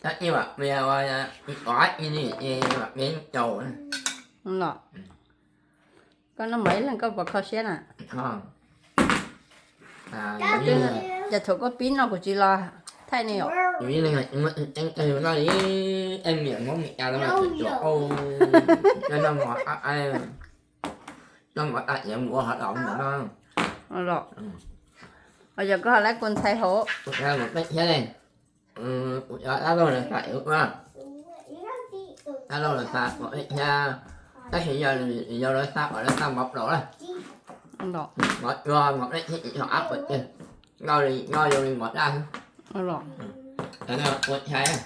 Tab sis vam me ua ib ob ib li es vam me caum. Los, koj noj mov ib leeg koj puas kho siab na? Ces thaum koj pib no kuv tsis los thaij ne yom. Yus ib leeg muaj teeb tag yus noj li, tej niam Hmoob Mes Kas los cov au, coj noj mov, noj mov tas ces mus ua hauv los ntawm no. Los, yog koj ho laib kua ntxhais hauv. Kuv cov mus peb thiab ne, kuv cov dab laug lawv xa ua, dab laug lawv xa kom peb thiab, tab sis yog lawv xa kom lawv xa mov plaws lawm. Mov cua mov dej thiab tsis tau ab puas tiag, noj li noj zoo li mov daj xwb. Ua tshais,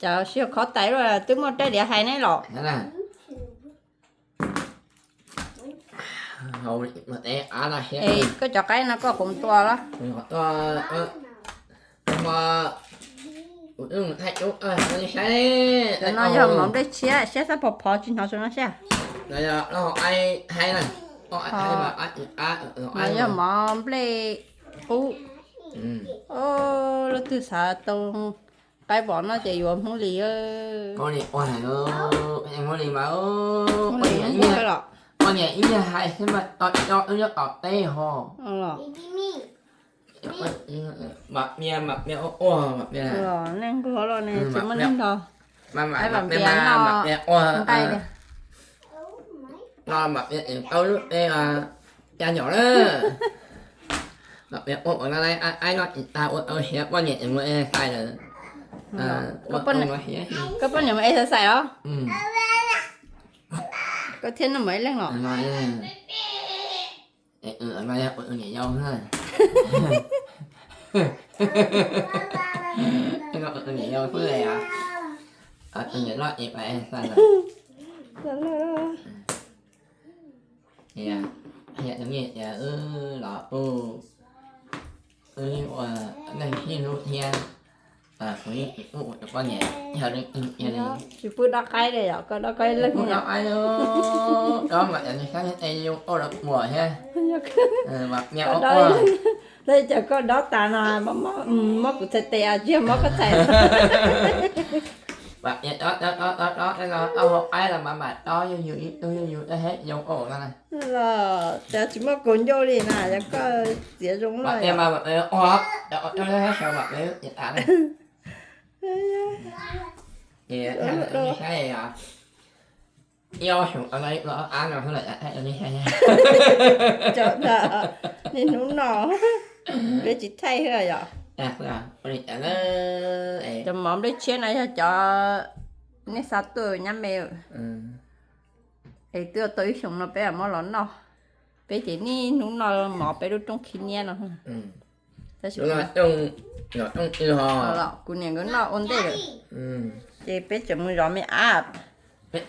cov siv khov tais twb muaj rab diav hais ne los. Koj cov qaib no koj qhov tua los? Cov no yog mov nplej tshiab, siab xab phov phov tsis hnov tso no siab. No yog mov nplej qub. Lub twg xav tau qaib vov no ces yuav Hmoob Lis. Hmoob Lis mas, poj niam ib yam hais xwb mas, to coj wb nyob tom teb ho. Mam mia mam mia ua ua mam mia. Los neeg nquag los ne tsis muaj neeg nrog. Mam mia mam mia ua nqaij. No mam mia tau lub teb ca nyom na. Mam mia ua ua no, aib no tsis tas ua tau siav poj niam mus exercise lawm. Koj poj niam mus exercise los? Koj thiab noj mov ib leeg los? No yog ua niam yau. Ua niam yau xwb os. Ua niam loj es pab exercise lawm. Wb los ua neeg sib hlub thiab, kuv yeej tsis pub ua rau poj niam yog leej twg li. Tsis pub dob qaib li yom, koj dob qaib leeg. Dob qaib, dob mas cov niag sab nyob tej zoo ua rau muam thiab. Mas nyias ua ua. Tab sis cas koj dob tas no mob kuv txhais tes tsis yog mob koj txhais. Vam dob dob dob dob dob dob hauv qaib los mas mam dob yug yus ib tug yug yus dab heb zoo ua no. Los cas tsis muaj kaus ncauj li na, yog koj txiav zoo lawm. Vam mas vam ua, ua dab heb saum vam es tas na. Ib ob xyoos no los ab no xwb los thaij rau nej saib. Cov ntawd niaj hnub no, peb tsis thaij xwb yom. Cov mov nplej tshiab no yog cov nej xa tuaj nyab me, es twb tau ib xyoos no peb muab los noj. Peb ces niaj hnub noj mov peb lub rooj khib niab no. Tab sis kuv niam nkawd noj ua ntej lawm, ces peb tseem mus zov me ab. Peb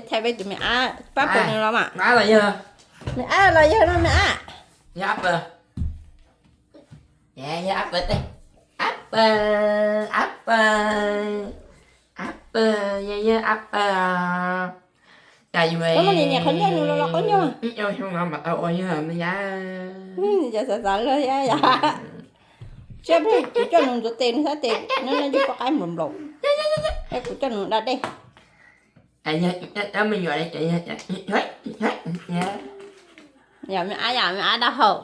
thaij peb tus me ab, pab pw nws los mas. Me ab los yawg no me ab. Ab pawg, ab pawg, ab pawg, ab pawg, yawg yawg ab pawg. Koj muab niam niam qhov ncauj nws los los qhov ncauj. Ib xyoos no mam tau ua yawg me yab. Xav xav luag thiab yom. Tsiab peb kuv coj nws ntxuav tes nws xav tes no no yus poj qaib nplaum nplaum. Es kuv coj nws da dej. Yog me nyuam li ces yog, yog me ab yom, me ab dab hau.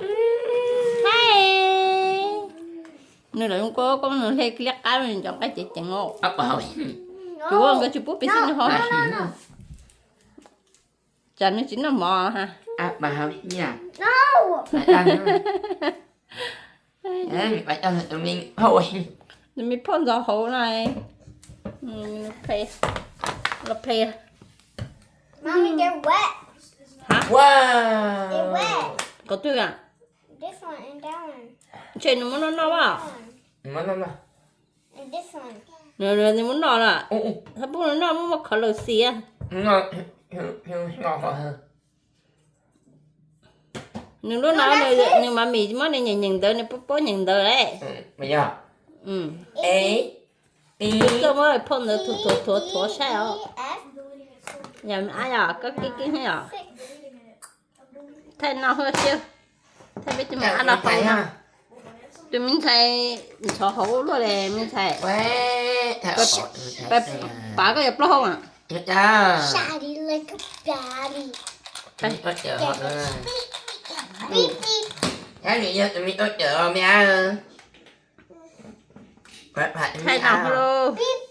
Nws lawv zoo nkauj koj muab nws hle liab qab nws cov nqaij ceev ceev os. Kuv nkawd tsis pub piv xij nws hov. Tsam nws tsis noj mov ha. Nws me phauj ntxov hauv no. Los phe. Qhov twg a? Ntshe nws muab noj noj a. Nws muab noj na. Txhob pub nws noj, muaj muaj kho lawm xis. Nws lub no nws mas mis muab nws nyeem nyeem ntawd, nws pob pob nyeem ntawd lawm. Koj muab phauj ntawd thuav thuav thuav saib os. Yog me ab yom, koj kib kib thiab yom. Thaij no hwj siab. Thaij peb tus me ab no hauv no. Tus me ntxhais ntxhov hauv luaj li me ntxhais. Pav koj yuav plaub hau a. Thaij no lauj.